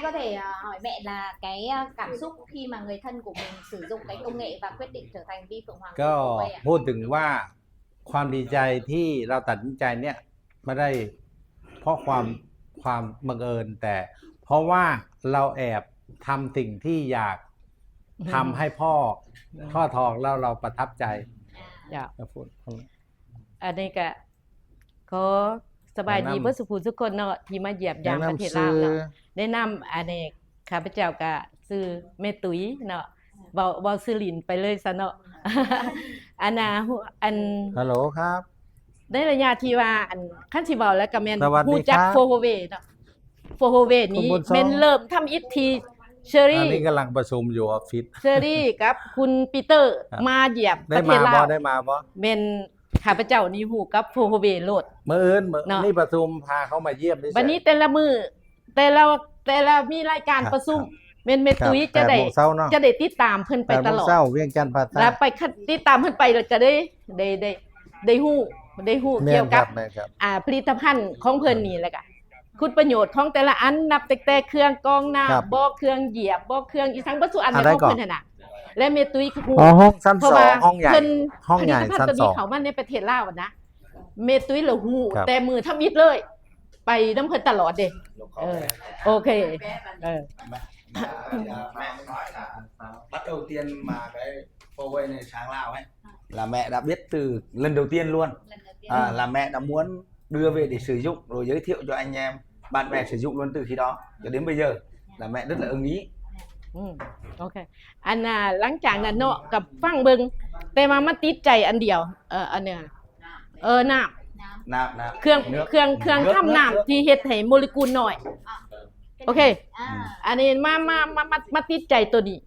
Có thể, à, hỏi mẹ là cái, à, cảm xúc khi mà người thân của mình sử dụng cái công nghệ và quyết định trở thành Vi Phượng Hoàng ກໍ của cô ấy ạ? ເວົ້າເຖິງວ່າ ຄວາມດີໃຈທີ່ເຮົາຕັດສິນໃຈເນີ້ຍ ບໍ່ໄດ້ເພາະຄວາມ ຄວາມບັງເອີນ, ແຕ່ເພາະວ່າເຮົາແອບທຳສິ່ງທີ່ຢາກທຳໃຫ້ພໍ່ ພໍ່ທອງ ແລ້ວເຮົາປະທັບໃຈ. ເຈົ້າ ແລ້ວ ອັນນີ້ກະຂໍສະບາຍດີເບິດສູ່ຜູ້ສູ່ຄົນເນາະ ທີ່ມາຢ້ຽມຢາມປະເທດລາວເນາະ. ແນະນຳ ອັນນີ້ ຂ້າພະເຈົ້າກະຊື່ແມ່ຕຸ້ຍເນາະ ເວົ້າ ເວົ້າຊື່ຫຼິ້ນໄປເລີຍຊະເນາະ. ອັນນ່າ ອັນ ຮັລໂຫຼຄັບ ໃນໄລຍະທີ່ວ່າ ອັນ ຄັນຊິເວົ້າແລ້ວກະແມ່ນ ສະຫວັດດີ ຮູ້ຈັກ ຄັບ ໂຟໂຮເວເນາະ. ໂຟໂຮເວນີ້ ຄຸນບຸນຊົງ ແມ່ນເລີ່ມທຳອິດທີ່ເຊີຣີ ອັນນີ້ກຳລັງປະຊຸມຢູ່ອອບຟິດ ເຊີຣີກັບຄຸນປີເຕີ ອ່າ ມາຢ້ຽມປະເທດລາວ ໄດ້ມາບໍ່? ໄດ້ມາບໍ່? ແມ່ນ ຂ້າພະເຈົ້ານີ້ຮູ້ກັບໂຟໂຮເວໂລດ ມື້ອື່ນ ມື້ ເນາະ ນີ້ປະຊຸມ ພາເຂົາມາຢ້ຽມເດ. ບັດນີ້ແຕ່ລະມື້ ແຕ່ລະ ແຕ່ລະມີລາຍການ ຄັບ ປະຊຸມ ຄັບ ແມ່ນແມ່ຕຸ້ຍ ຄັບ ຈະໄດ້ ແປດໂມງເຊົ້າເນາະ ຈະໄດ້ຕິດຕາມເພິ່ນໄປຕະຫຼອດ ແປດໂມງເຊົ້າ ວຽງຈັນພາສາ ແລ້ວໄປ ຕິດຕາມເພິ່ນໄປ ແລ້ວຈະໄດ້ ໄດ້ ໄດ້ ໄດ້ຮູ້ ໄດ້ຮູ້ ແມ່ນ ກ່ຽວກັບ ຄັບ ແມ່ນຄັບ ອ່າ ຜະລິດຕະພັນຂອງເພິ່ນນີ້ ແລ້ວກະຄຸນປະໂຫຍດຂອງແຕ່ລະອັນ ນັບຕັ້ງແຕ່ເຄື່ອງກອງນ້ຳ ບໍ່ ເຄື່ອງຢຽບ ບໍ່ ເຄື່ອງອີ່ສັງ ເບິດສູ່ອັນ ອັນໃດ ຂອງເພິ່ນຫັ້ນນະ. ແລະແມ່ຕຸ້ຍກໍຮູ້ ອໍ ຫ້ອງຊັ້ນສອງ ເພາະວ່າ ຫ້ອງໃຫຍ່ ເພິ່ນ ຫ້ອງໃຫຍ່ ຜະລິດຕະພັນ ຊັ້ນສອງ ຕົວນີ້ເຂົ້າມາໃນປະເທດລາວນະ ແມ່ຕຸ້ຍລະຮູ້ ຄັບ ແຕ່ມື້ທຳອິດເລີຍ ໄປນຳເພິ່ນຕະຫຼອດເດ້. ເອີ ໂອເຄ ເອີ Mẹ, mẹ nói là bắt đầu tiên mà cái Huawei này sang Lào ấy là mẹ đã biết từ lần đầu tiên luôn. Lần đầu tiên. À, là mẹ đã muốn đưa về để sử dụng rồi giới thiệu cho anh em bạn bè sử dụng luôn từ khi đó cho đến bây giờ là mẹ rất là ưng ý. ອືມ ໂອເຄ ອັນນ່າ ຫຼັງຈາກນັ້ນເນາະ ກໍຟັງເບິ່ງ ແຕ່ວ່າມາຕິດໃຈອັນດຽວ ເອີ ອັນເນີ້ຍ ເອີ ນ້ຳ ນ້ຳ ນ້ຳ ເຄື່ອງ ເຄື່ອງ ເຄື່ອງທຳນ້ຳທີ່ເຮັດໃຫ້ໂມເລກຸນນ້ອຍ. ໂອເຄ ອ່າ ອັນນີ້ມາ ມາ ມາ ມາ ມາຕິດໃຈໂຕນີ້.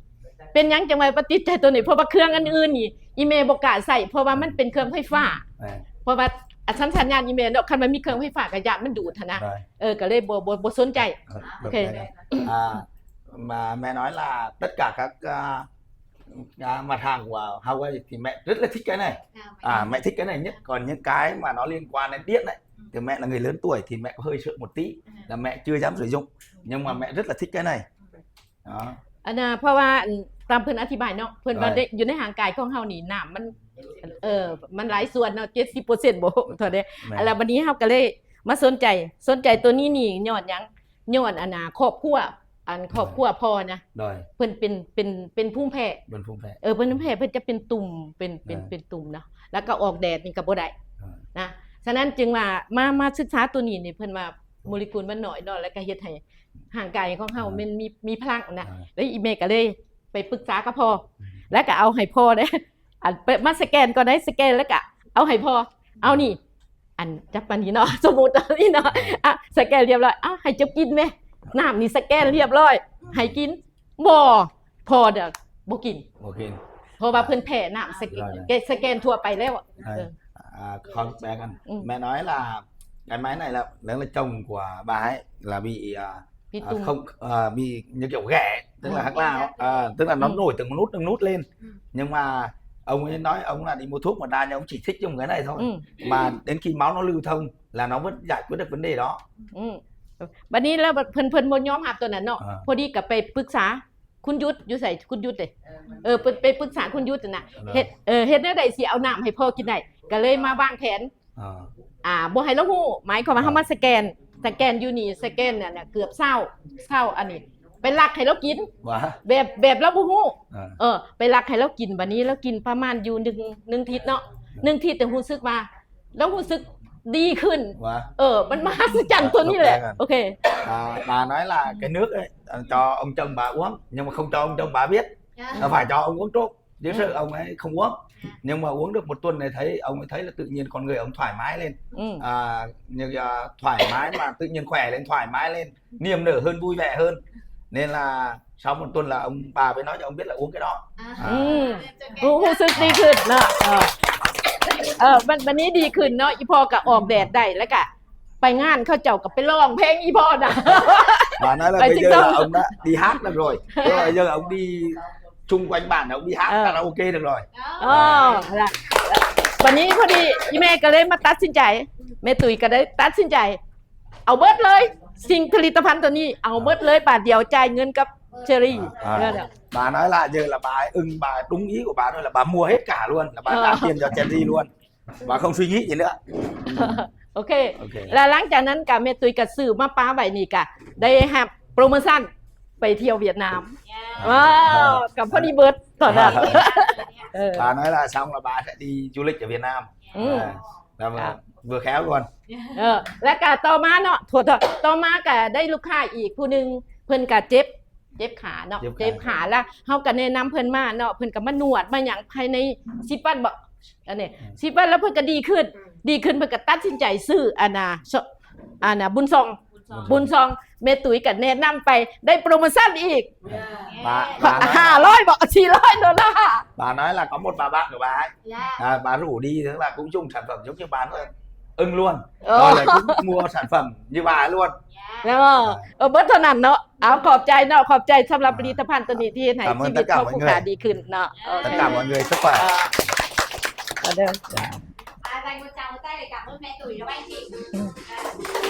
ເປັນຫຍັງຈັ່ງວ່າມາຕິດໃຈໂຕນີ້? ເພາະວ່າເຄື່ອງອັນອື່ນນີ້ ອີ່ແມ່ບໍ່ກ້າໃຊ້ ເພາະວ່າມັນເປັນເຄື່ອງໄຟຟ້າ. ເອີ ເພາະວ່າອາ ສັນຊາດຍານອີ່ແມ່ເນາະ ຄັນວ່າມີເຄື່ອງໄຟຟ້າກໍຢ້ານມັນດູດຫັ້ນນະ. ເອີ ກໍເລີຍບໍ່ ບໍ່ ບໍ່ສົນໃຈ. ໂອເຄ À, mà mẹ nói là tất cả các, à, à, mặt hàng của Huawei thì mẹ rất là thích cái này. À, mẹ thích cái này nhất. Còn những cái mà nó liên quan đến điện ấy, thì mẹ là người lớn tuổi thì mẹ có hơi sợ một tí, là mẹ chưa dám sử dụng. Nhưng mà mẹ rất là thích cái này. Đó. ອັນນ່າ ເພາະວ່າ ອັນ ຕາມເພິ່ນອະທິບາຍເນາະ ເພິ່ນວ່າ ໃນ ຢູ່ໃນຮ່າງກາຍຂອງເຮົານີ້ ນ້ຳມັນ ເອີ ມັນຫຼາຍສ່ວນເນາະ ເຈັດສິບເປີເຊັນ ບໍ່ ເທົ່າໃດ. ແມ່ນ ແລ້ວບັດນີ້ເຮົາກໍເລີຍມາສົນໃຈ ສົນໃຈໂຕນີ້ນີ້ ຍ້ອນຫຍັງ? ຍ້ອນອັນນ່າ ຄອບຄົວ ອັນຄອບຄົວພໍ່ນະ ໂດຍ ເພິ່ນເປັນ ເປັນ ເປັນພູມແພ້ ເປັນພູມແພ້ ເອີ ເພິ່ນພູມແພ້ ເພິ່ນຈະເປັນຕຸ່ມ ເປັນ ເປັນ ອ່າ ເປັນຕຸ່ມເນາະ ແລ້ວກໍອອກແດດນີ້ກໍບໍ່ໄດ້ ອ່າ ນະ. ສະນັ້ນຈຶ່ງວ່າມາ ມາສຶກສາໂຕນີ້ນີ້ ເພິ່ນວ່າໂມເລກຸນມັນໜ້ອຍເນາະ ແລ້ວກໍເຮັດໃຫ້ຮ່າງກາຍຂອງເຮົາ ອ່າ ແມ່ນມີ ມີພະລັງນະ ອ່າ ແລ້ວອີ່ແມ່ກໍເລີຍໄປປຶກສາກັບພໍ່ ອືມ ແລ້ວກໍເອົາໃຫ້ພໍ່ເດ້ ອັນ ໄປ ມາສະແກນກ່ອນໄດ໋ ສະແກນແລ້ວກະເອົາໃຫ້ພໍ່ ເອົານີ້ ອັນ ຈັບປານນີ້ເນາະ ສົມມຸດເອົານີ້ເນາະ ອ່າ ອ່ະ ສະແກນລຽບຮ້ອຍ ເອົາ ໃຫ້ເຈົ້າກິນແມ້ ນ້ຳນີ້ສະແກນລຽບຮ້ອຍ ໃຫ້ກິນ ບໍ່ ພໍ່ເດີ ບໍ່ກິນ ບໍ່ກິນ ເພາະວ່າເພິ່ນແພ້ນ້ຳສະແກນ ສະແກນທົ່ວໄປແລ້ວ ໃຫ້ ເອີ À, con bé con. Ừ. Mẹ nói là cái máy này là, là, là chồng của bà ấy là bị, à, bị à, tùng. Không, à, bị như kiểu ghẻ, tức là hắc lao, à, tức là nó nổi từng nút, từng nút lên. Ừ. Nhưng mà ông ấy nói ông là đi mua thuốc mà đa, nhưng ông chỉ thích dùng cái này thôi. Ừ. Mà đến khi máu nó lưu thông là nó vẫn giải quyết được vấn đề đó. ອືມ ບັດນີ້ແລ້ວ ເພິ່ນ ເພິ່ນບໍ່ຍອມຮັບຕົວນັ້ນເນາະ ອ່າ ພໍດີກໍໄປປຶກສາ ຄຸນຢຸດຢູ່ໃສ? ຄຸນຢຸດເດ້ ເອີ ເພິ່ນໄປປຶກສາຄຸນຢຸດຫັ້ນນະ ເອີ ເຮັດ ເອີ ເຮັດແນວໃດຊິເອົານ້ຳໃຫ້ພໍ່ກິນໄດ້ ກໍເລີຍມາວາງແຜນ ອ່າ ອ່າ ບໍ່ໃຫ້ລາວຮູ້ ໝາຍຄວາມວ່າ ອ່າ ເຮົາມາສະແກນ ສະແກນຢູ່ນີ້ ສະແກນນັ້ນນະ ເກືອບຊາວ ຊາວອັນນີ້ ໄປລັກໃຫ້ລາວກິນ ວ່າ ແບບ ແບບລາວບໍ່ຮູ້ ອ່າ ເອີ ໄປລັກໃຫ້ລາວກິນ ບັດນີ້ລາວກິນປະມານຢູ່ໜຶ່ງ ໜຶ່ງທິດເນາະ ອ່າ ໜຶ່ງທິດແຕ່ຮູ້ສຶກວ່າ ລາວຮູ້ສຶກດີຂຶ້ນ ว่า ເອີ ມັນມະຫັດສະຈັນຕົວນີ້ແຫຼະ แปลกๆ ໂອເຄ À, bà nói là cái nước ấy, à, cho ông chồng bà uống, nhưng mà không cho ông chồng bà biết. À. Là phải cho ông uống trước. Chứ sợ ông ấy không uống. À. Nhưng mà uống được một tuần này thấy, ông ấy thấy là tự nhiên con người ông thoải mái lên. Ừ. À, như, à, thoải mái mà tự nhiên khỏe lên, thoải mái lên. Niềm nở hơn, vui vẻ hơn. Nên là sau một tuần là ông bà mới nói cho ông biết là uống cái đó. À. ອືມ ຮູ້ ຮູ້ສຶກດີຂຶ້ນເນາະ ເອີ ເອີ ມັນ ມັນນີ້ດີຂຶ້ນເນາະ ອີ່ພໍ່ກໍອອກແດດໄດ້ ແລ້ວກໍໄປງານເຂົາເຈົ້າກໍໄປຮ້ອງເພງອີ່ພໍ່ນະ Bà nói là bây giờ là ông đã đi hát được rồi. Tức là giờ ông đi chung quanh bản, ông đi hát karaoke được rồi. ເອີ ລະ ບັດນີ້ພໍດີອີ່ແມ່ກໍເລີຍມາຕັດສິນໃຈ ແມ່ຕຸ້ຍກໍໄດ້ຕັດສິນໃຈ ເອົາເບິດເລີຍ ສິ່ງຜະລິດຕະພັນໂຕນີ້ເອົາໝົດເລີຍ ບາດດຽວຈ່າຍເງິນກັບເຈຣີ ອ່າ ເອີ ບານ້ອຍລະເຈີລະບາຍອຶ່ງ ບາຕຸງອີກ ບານ້ອຍລະບາມົວເຮັດກາລ້ວນ ລະບາຕາມປ່ຽນຈອກເຈຣີລ້ວນ ບາຂອງຊຸຍງິງເລີຍ ໂອເຄ ໂອເຄ ແລ້ວຫຼັງຈາກນັ້ນກະແມ່ຕຸ້ຍກະຊື້ມາປາໄວ້ນີ້ກະໄດ້ຮັບໂປຣໂມຊັນໄປທ່ຽວຫວຽດນາມ ວ້າວ ກະພໍດີເບິດຕອນນັ້ນ ເອີ ບານ້ອຍລະຊ່າງລະບາຍດີຢູ່ເລັກຈາກຫວຽດນາມ ອືມ ອ່າ ແລ້ວເມື່ອແຄວກ່ອນ ເອີ ແລ້ວກະຕໍ່ມາເນາະ ໂທດໆ ຕໍ່ມາກະໄດ້ລູກຄ້າອີກຜູ້ໜຶ່ງ ເພິ່ນກະເຈັບ ເຈັບຂາເນາະ ເຈັບຂາ ເຈັບຂາ ແລ້ວເຮົາກະແນະນຳເພິ່ນມາເນາະ ເພິ່ນກະມານວດມາຫຍັງ ພາຍໃນສິບວັນບໍ ອັນນີ້ ອືມ ສິບວັນ ແລ້ວເພິ່ນກະດີຂຶ້ນ ອືມ ດີຂຶ້ນ ເພິ່ນກະຕັດສິນໃຈຊື້ອັນນ່າ ອັນນ່າ ບຸນຊອງ ບຸນຊອງ ບຸນຊອງ ແມ່ຕຸ້ຍກະແນະນຳໄປ ໄດ້ໂປຣໂມຊັນອີກ ບາ ບາ ຫ້າຮ້ອຍບໍ ສີ່ຮ້ອຍໂດລາ ບານ້ອຍລະກະໝົດບາບາກະບາຍ ອ່າ ບາຮູ້ດີເຖິງລະກຸ້ງຈຸ້ງສັນຝັນ ຍຸກຍາບານເອີ້ນ ເອີ ເອີ ເອີ ລະກຸ້ງມົວສັນຝັນ ຍາບານລ້ວນ ເອີ ເອີ ເບິດເທົ່ານັ້ນເນາະ ເອົາ ຂອບໃຈເນາະ ຂອບໃຈສຳລັບຜະລິດຕະພັນໂຕນີ້ທີ່ເຮັດໃຫ້ຊີວິດຂອງຜູ້ຄ້າດີຂຶ້ນເນາະ ຕະກາມເງິນເລີຍ ເອີ ເອີ ເອີ ເດີ ອືມ.